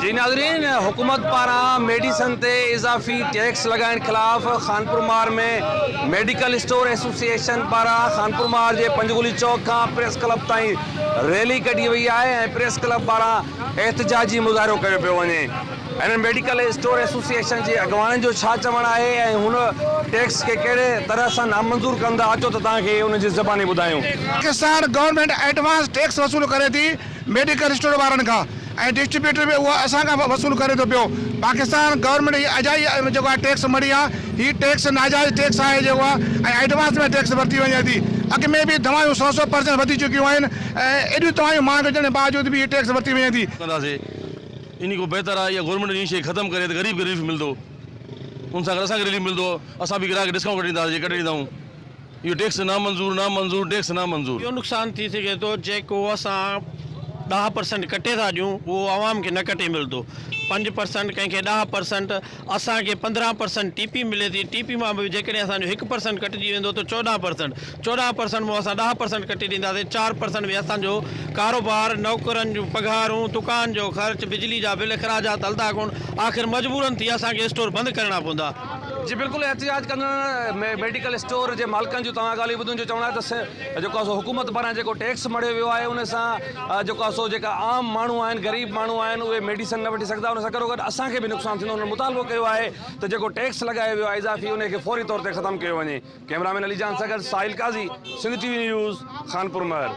جي ناظرين حڪومت پاران ميڊيسن تي اضافي ٽيڪس لڳائڻ خلاف خانپورمار ۾ ميڊيڪل اسٽور ايسوسيئيشن پاران خانپورمار جي پنجگولي چوڪ کان پريس ڪلب تائين ريلي ڪڍي وئي آهي ۽ پريس ڪلب پاران احتجاجي مظاهرو ڪيو پيو وڃي هنن ميڊيڪل اسٽور ايسوسيئيشن جي اڳواڻن جو ڇا چوڻ آهي ۽ هن ٽيڪس کي ڪهڙي طرح سان نامنظور ڪندا اچو ته توهان کي انهن جي زباني ٻڌايون. پاڪستان گورنمينٽ ايڊوانس ٽيڪس وصول ڪري ٿي ميڊيڪل اسٽور وارن کان ۽ ڊسٽريبيوٽر به اهو اسان کان وصول ڪري ٿو پيو پاڪستان گورنمينٽ هي اجائي جيڪو آهي ٽيڪس مڙهي آهي هي ٽيڪس ناجائز ٽيڪس آهي جيڪو آهي ۽ ايڊوانس ۾ ٽيڪس ورتي وڃي ٿي اڳ ۾ به دوائون سو سو پرسنٽ وڌي چڪيون آهن ۽ ايڏيون دوائيون مهانگيون هجڻ جي باوجود به هي ٽيڪس ورتي وڃي ٿي. ڪنداسي انهي کان بهتر آهي اها گورنمينٽ انهي شي ختم ڪري ته غريب کي رليف ملندو ان سان گڏ اسان کي رليف ملندو اسان به گراهڪ کي ڊسڪائونٽ ڪڍي ڏينداسي جي ڪڍي ڏيندا آهيون اهو ٽيڪس نامنظور نامنظور ٽيڪس نامنظور. اهو نقصان ٿي سگهي ٿو جيڪو اسان 10% ڪٽي ٿا ڏيون اهو عوام کي نه ڪٽي ملندو 5% ڪنهن کي 10% اسان کي 15% ٽي پي ملي ٿي ٽي پي مان به جيڪڏهن اسان جو 1% ڪٽجي ويندو ته 14% 14% مان اسان 10% ڪٽي ڏينداسين 4% ۾ اسان جو ڪاروبار نوڪرن جون پگهارون دڪان جو خرچ بجلي جا بل اخراجات هلندا ڪونه آخر مجبورن ٿي اسان کي اسٽور بند ڪرڻا پوندا. جي بلڪل احتجاج ڪندڙ ميڊيڪل اسٽور جي مالڪن جون توهان ڳالهيون ٻڌيون جو چوڻ آهي ته جيڪو آهي سو حڪومت پاران جيڪو ٽيڪس مڙهيو ويو آهي ان سان جيڪو آهي سو جيڪا عام ماڻهو آهن غريب ماڻهو آهن اهي ميڊيسن نه وٺي سگهندا ان سان گڏوگڏ اسان کي به نقصان ٿيندو انهن مطالبو ڪيو آهي ته جيڪو ٽيڪس لڳايو ويو آهي اضافي ان کي فوري طور تي ختم ڪيو وڃي ڪئميرا مين علي جان سان گڏ Sahil Qazi Sindh T V news Khanpur Mahar.